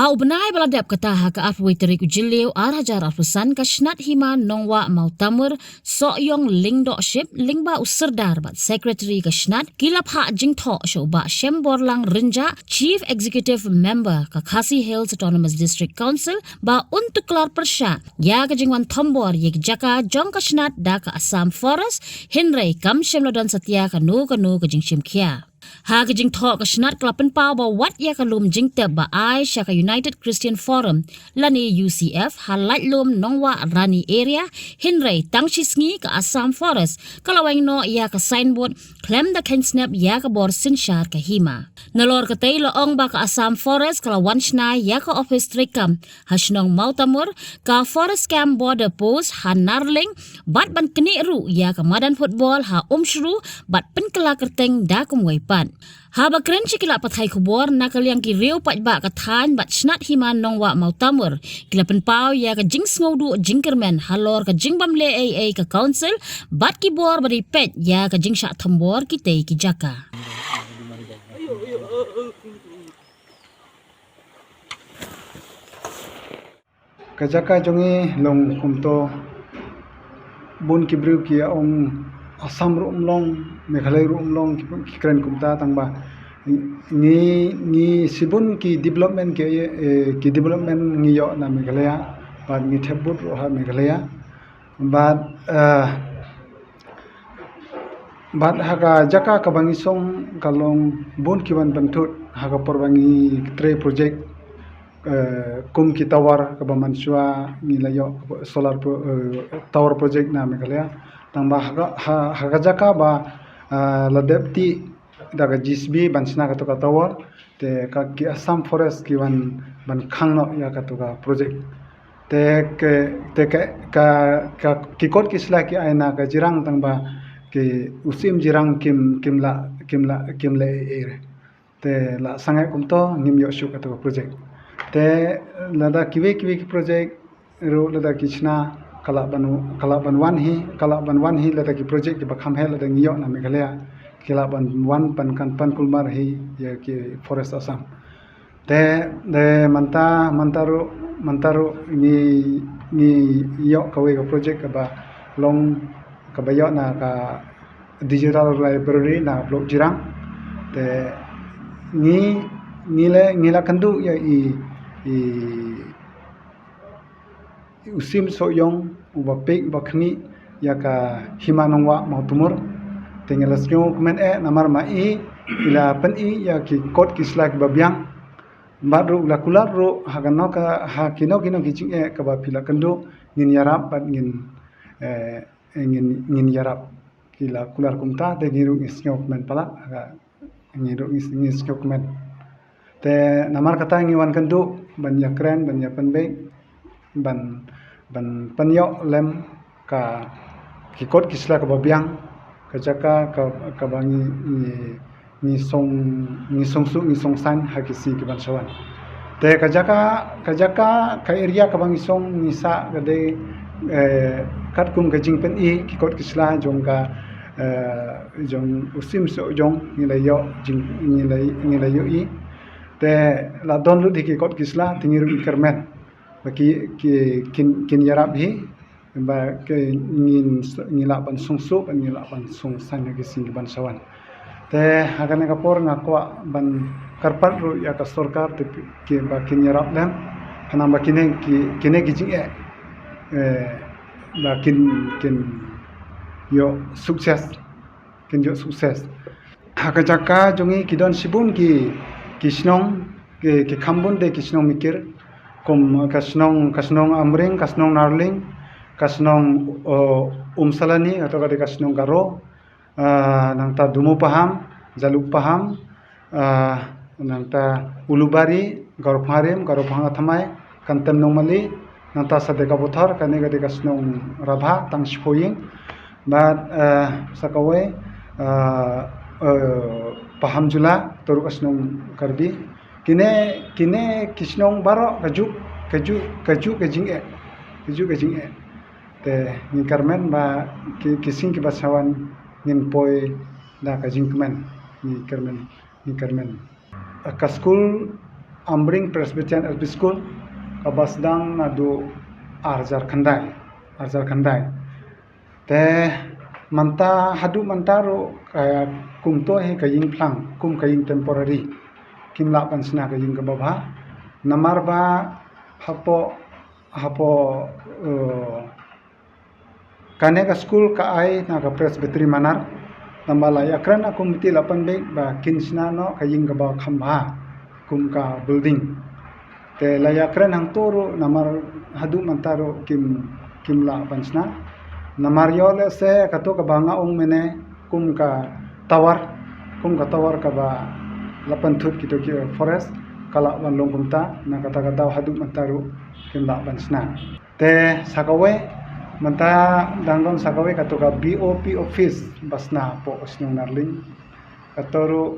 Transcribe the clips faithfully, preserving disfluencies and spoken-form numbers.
Ha u bnai ba la dep kata, ha ka arphew tarik u Jylliew ar hajar arphew san, ka Shnat Hima Nongwah Mawtamur, Sohiong Lyngdoh Ship, lyngba u Sordar bad Secretary ka Shnat, ki la phah jingthoh sha u Bah Shemborlang Rynjah, Chief Executive Member ka Khasi Hills Autonomous District Council, ba un tuklar pyrshah ïa ka jingwan thombor ïa ka jaka jong ka Shnat da ka Assam Forest, hynrei kam shym la don satia kano kano ka jingshim khia. Ha ka jingthoh, ka Shnat ka la pynpaw ba wat ïa ka lum jingtep ba ai sha ka United Christian Forum lane U C F ha Laitlum Nongwah Rani Area, hynrei tang shisngi ka Assam Forest ka la weng noh ïa ka signboard khlem da kheiñ snep ïa ka bor synshar ka hima. Nalor katei, la ong ba ka Assam Forest ka la wan shna ïa ka ophis treikam ha shnong Mawtamur, ka Forest Camp Border Post ha Narling, bad ban knieh ruh ïa ka madan football ha Umshru, bad pynkylla kyrteng da kumwei pat. Haba kren sha ki lad pathai khubor na ka liang ki riew paidbah ka thaiñ bad Shnat Hima Nongwah Mawtamur, ki la pynpaw ïa ka jingsngewduh jingkyrmen halor ka jingbym leh ei ei ka Council bad ki bor ba dei peit ïa ka jingshah thombor kitei ki jaka. Ka jaka jong ngi long kumto, bun ki briew ki ong Assam ruh um long, Meghalaya ruh um long, ki, ki kren kumta, tang ba ngi, ngi shibun ki development ki, eh, ki development ngi ïoh na Meghalaya, bad ngi thep vote ruh ha Meghalaya. Bad, eh, bad ha ka jaka kaba ngi song ka long bun ki wan pynthut ha ka por ba ngi trei project, eh, kum ki tower kaba mynshuwa ngi la ïoh solar pro-, eh, tower project na Meghalaya. Tang ba ha ka, ha, ha ka jaka ba, eh, la dep tih da ka J C B ban shna kato ka tower, te ka ki Assam Forest ki wan ban khang noh ïa kato ka project. Te ke, te ke, ka, ka, ki kot ki sla ki ai na ka jirang, tang ba ki u sim jirang kim, kim la, kim la, kim la ei ei. Te la sangeh kumto ngim ïoh shuh kato ka project. Te lada kiwei kiwei ki project ruh lada ki shna ka lah ban, ka lah ban wan hi, ka lah ban wan hi lada ki project kiba kham heh lada ngi ïoh na Meghalaya, ki lah ban wan pan kan pan kulmar hi ïa ki Forest Assam. Te, te mynta, mynta ruh, mynta ruh ngi, ngi ïoh kawei ka project kaba long, kaba ïoh na ka digital library na block Jirang. Te ngi, ngi la, ngi la kynduh ïa i, i, i u Sim Sohiong uba peit uba khmih ïa ka Hima Nongwah Mawtamur. Te ngi la sngewkmen eh namar ma i, i la pyni ïa ki kot ki sla kiba biang. Bad ruh la kular ruh ha kano ka, ha kino kino ki jingeh kaba phi la kynduh ngin ïarap bad ngin, eh, ngin, ngin ïarap. Ki la kular kumta, te ngi ruh ngi sngewkmen palat, ha ka, ngi ruh ngi, ngi sngewkmen. Te namar kata ngi wan kynduh ban ïakren, ban ïapynbeit, ban, ban pynïoh lem ka ki kot ki sla kaba biang, ka jaka ka, kaba ngi, ngi, ngi song, ngi song suk, ngi song saiñ ha ki sngi kiban sa wan. Te ka jaka, ka jaka, ka area kaba ngi song ngi sah ka dei, eh, katkum ka jingpyni ki kot ki sla jong ka, eh, jong u Sim Sohiong ngi la ïoh jing, ngi la, ngi la ïoh i. Te la don lut hi ki kot ki sla, te ngi ruh ngi kyrmen ba ki, ki, kin, kin ïarap hi, ba ki ngin s-, ngi lah ban song suk, ngi lah ban song saiñ ha ki sngi kiban sa wan. Te ha kane ka por nga kwah ban kyrpad ruh ïa ka sorkar te ki, ba kin ïarap lem, khnang ba kine ki, kine ki jingeh, eh, ba kin, kin ïoh success. Kin ïoh success. Ha ka jaka jong ngi ki don shibun ki, ki shnong, ki, ki kham bun de ki shnong mikir. Kum ka shnong, ka shnong Amring, ka shnong Narling, ka shnong, uh, Umsalani, kato ka dei ka shnong Garo. Ah, nangta Dumu Paham, Jaluk Paham, ah, nangta Ulubari, Garo Pharim, Garo Phang Thamai, Kantem Nongmali, nangta Sadeka Buthar, kane ka dei ka shnong Rabha, tang shiphew ïing. Bad, ah, sa kawei, ah, eh, Paham Jula, to ruh ka shnong Karbi. Kine, kine ki shnong baroh kajuh, kajuh, kajuh ka jingeh, kajuh ka jingeh. Te ngi kyrmen ba ki, ki sngi kiba sa wan ngin poi da ka jingkmen, ngi kyrmen, ngi kyrmen. Ka skul Amring Presbyterian L P School, kaba sdang naduh ar hajar khyndai, ar hajar khyndai. Te mynta, haduh mynta ruh, ka kumto hi ka ïing phlang, kum ka ïing temporary. Kim lah ban shna ka ïing kaba bha. Namar ba hapoh, hapoh, eh, kane ka skul ka ai na ka Presbytery Manar. Namar la ïakren na komiti la pynbeit ba kin shna noh ka ïing kaba kham bha kum ka building. Te la ïakren hangto ruh namar haduh mynta ruh kim, kim lah ban shna. Namar ïoh lehse kato kaba nga ong mynne kum ka tower, kum ka tower kaba la pynthut kito ki forest, ka lah ban long kumta, na kata ka daw haduh mynta ruh kim lah ban shna. Te sa kawei, mynta dang don sa kawei kato ka B O P office ba shna hapoh shnong Narling. Kato ruh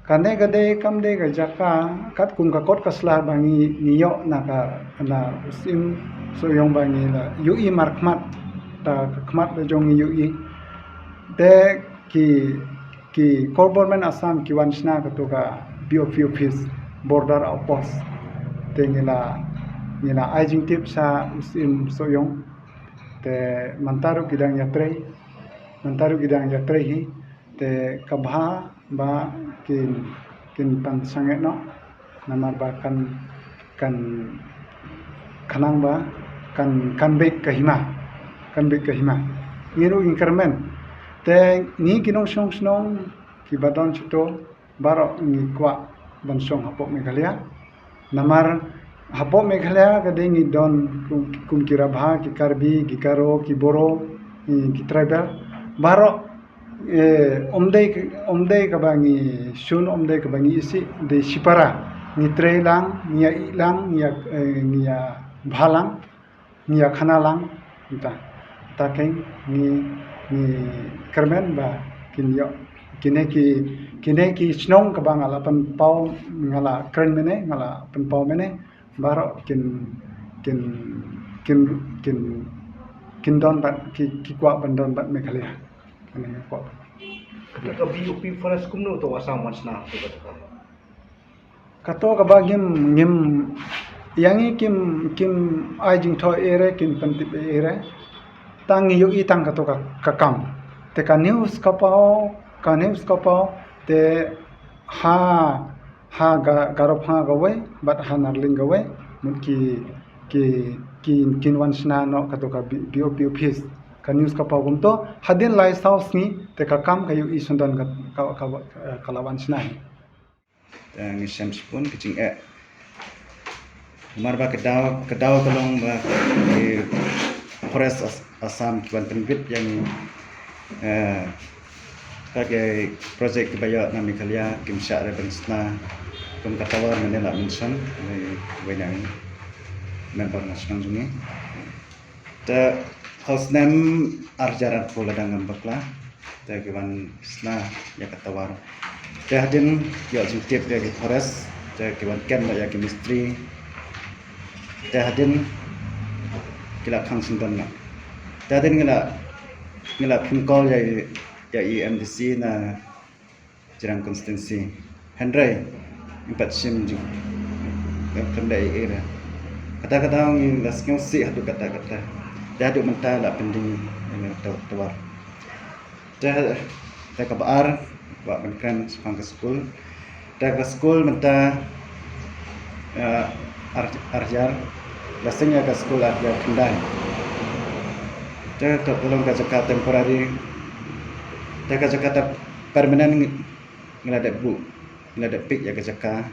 kane ka dei kam dei ka jaka, katkum ka kot ka sla ba ngi, ngi ïoh na ka, na u Syiem Sohiong ba ngi la ïohi markhmat, da ka khmat da jong ngi ïohi. Te ki, ki Core Government Assam ki wan shna kato ka B O P office, border outpost. Te ngi la, ngi la ai jingtip sha u Syiem Sohiong. Te mynta ruh ki dang ïatrei, mynta ruh ki dang ïatrei hi. Te ka bha ba kin, kin pynsangeh noh. Namar ba kan, kan khnang ba kan, kan beit ka hima, kan beit ka hima. Ngi ruh ngi kyrmen. Te ngi ki nongshong shnong kiba don shito baroh ngi kwah ban shong hapoh Meghalaya. Namar hapoh Meghalaya ka dei ngi don kum, kum ki Rabha, ki Karbi, ki Garo, ki Boro, ki, ki tribal. Baroh, eh, ym dei, ym dei kaba ngi shun, ym dei kaba ngi isih, dei shipara. Ngi trei lang, ngi ïa ih lang, ngi ïa, eh, ngi ïa bha lang, ngi ïa khana lang, ta, ta keng, ngi, ngi kyrmen ba kin ïoh. Kine ki, kine ki shnong kaba nga la pynpaw, nga la kren mynne, nga la pynpaw mynne, baroh kin, kin, kin, kin, kin don bad, ki, ki kwah ban don bad Meghalaya. Kane nga kwah. Kata ka B O P forest kumno to Assam wan shna to kata ka. Kato kaba ngim, ngim, ïa ngi kim, kim ai jingthoh ei re, kim pyntip ei re. Tang ngi ïohi tang kato ka, ka kam. Te ka news ka paw, ka news ka paw, te ha, ha Ga-, Garophanga kawei, bad ha Narling kawei, mut ki, ki, ki, kin wan shna noh kato ka B-, B O P office. Ka news ka paw kumto, hadien lai saw sngi, te ka kam ka ïohi shynrang ka, ka, ka, ka la wan shna hi. Te ngi shem shibun ka jingeh. Namar ba ka daw, ka daw ka long ba ki Forest As-, Assam ki wan pynbit ïa ngi, eh, ka ki project kiba ïoh na Meghalaya kim shah re ban shna kum ka tower mynne la mention, eh, wei na ngi member na shnong jong ngi. Te ha u snem ar hajar arphew lada ngam bakla, te ki wan shna ïa ka tower. Te hadien ki ïoh jingtip ïa ki forest, te ki wan kem ïa ki mistri. Te hadien ki la khang shynrang noh. Te hadien ngi la, ngi la phone call ïa, ïa i M D C na Jirang constituency. Hynrei ngim pat shim jing, ngim pat dei ei re. Kata kata ngi la sngewsih haduh katta katta. Te haduh mynta la pending ïa ka tower. Te, te kaba ar, kwah ban kren shaphang ka skul. Te ka skul mynta, eh, ar, ar hajar, la seng ïa ka skul ar hajar khyndai. Te ka long ka jaka temporary. Te ka jaka te permanent ngi, ngi la dep buh, ngi la dep peit ïa ka jaka.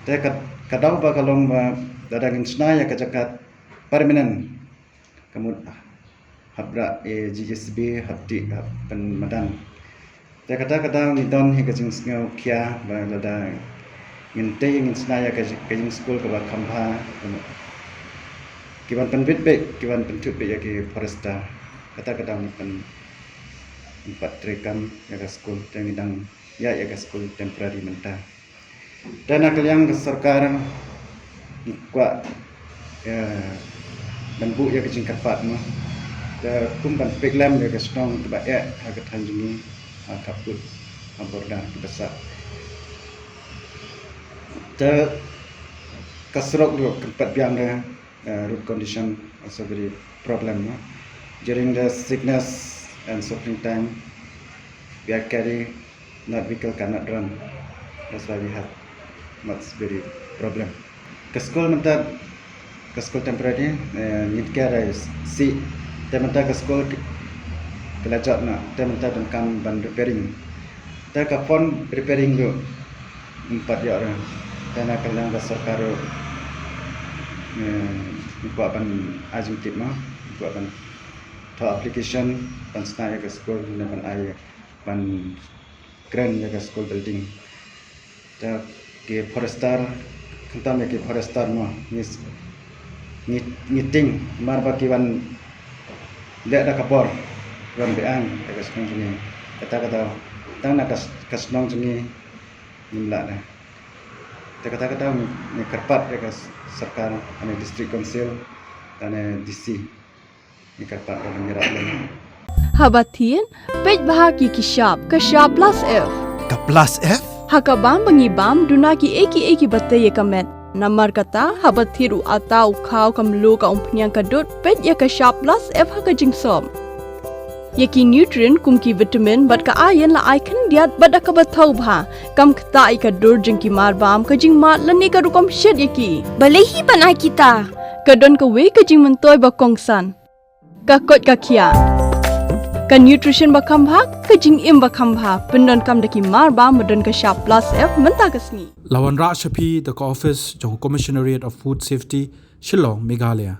Te ka, ka daw ba ka long ba lada ngin shna ïa ka jaka permanent, ka mut hap rah, eh, J C B, hap tih, hap pynmadan. Te kata kata ngi don hi ka jingsngew khia ba lada ngin tei ngin shna ïa ka, ka jingskul kaba kham bha, ka mut ki wan pynbit beit, ki wan pynthut beit ïa ki forester. Kata kata ngi pyn, ngi pat treikam ïa ka skul, te ngi dang ïaid ïa ka skul temporary mynta. Te na ka liang ka sorkar ngi kwah, eh, ban buh ïa ka jingkyrpad mo. Te kum ban peit lem ïa ka shnong kaba eh ha ka thaiñ jong ngi, ha ka pud, ha border kiba sah. Te ka surok ruh kan pat biang de, uh, road condition also very problem, no? During the sickness and suffering time, we are carry not vehicle cannot run. That's why we have much very problem. Ka school mynta, ka school temporary, eh, ngin ker ai si, te mynta ka school ki-, ka la jot na, te mynta donkam ban repairing. Te ka fund repairing ruh, ym pat ïoh re. Te na ka liang ka sorkar ruh, eh, ym kwah ban ai jingtip mo, ym kwah ban thoh application, ban sna ïa ka school, ne ban ai, ban kren ïa ka school building. Te ki forester, khamtam ïa ki forester mo, ngi s-, ngi, ngi tieng, mar ba ki wan leh da ka bor, ki wan be-aiñ ïa ka shnong jong ngi. Kata kata, tang na ka s-, ka shnong jong ngi, ngim lah da. Te kata kata, ngi, ngi kyrpad ïa ka s-, sorkar, ane district council, ane D C. Ni ka pat ka ban ïarap lem. Haba thied, peit bha ki ki shap, ka shap plus F. Ka plus F? Ha ka bam ba ngi bam, duna kiei kiei kiba tei ïa ka met. Namar kata, haba thied u atta u khaw ka mluh ka umphniang ka dud, peit ïa ka shap plus F ha ka jingsop. Ïa ki nutrient kum ki vitamin bad ka iron la ai khyndiat bad da kaba thaw bha. Kam ktah ïa ka dur jong ki mar bam, ka jingmad lane ka rukom shet ïa ki. Balei hi ban ai kita? Ka don kawei ka jingmyntoi ba kongsan. Ka koit ka khiah. Ka nutrition ba kham bha, ka jingim ba kham bha, pyndonkam da ki mar bam ba don ka shap plus F mynta ka sngi. La wanrah sha phi da ka office jong Commissionerate of Food Safety, Shillong, Meghalaya.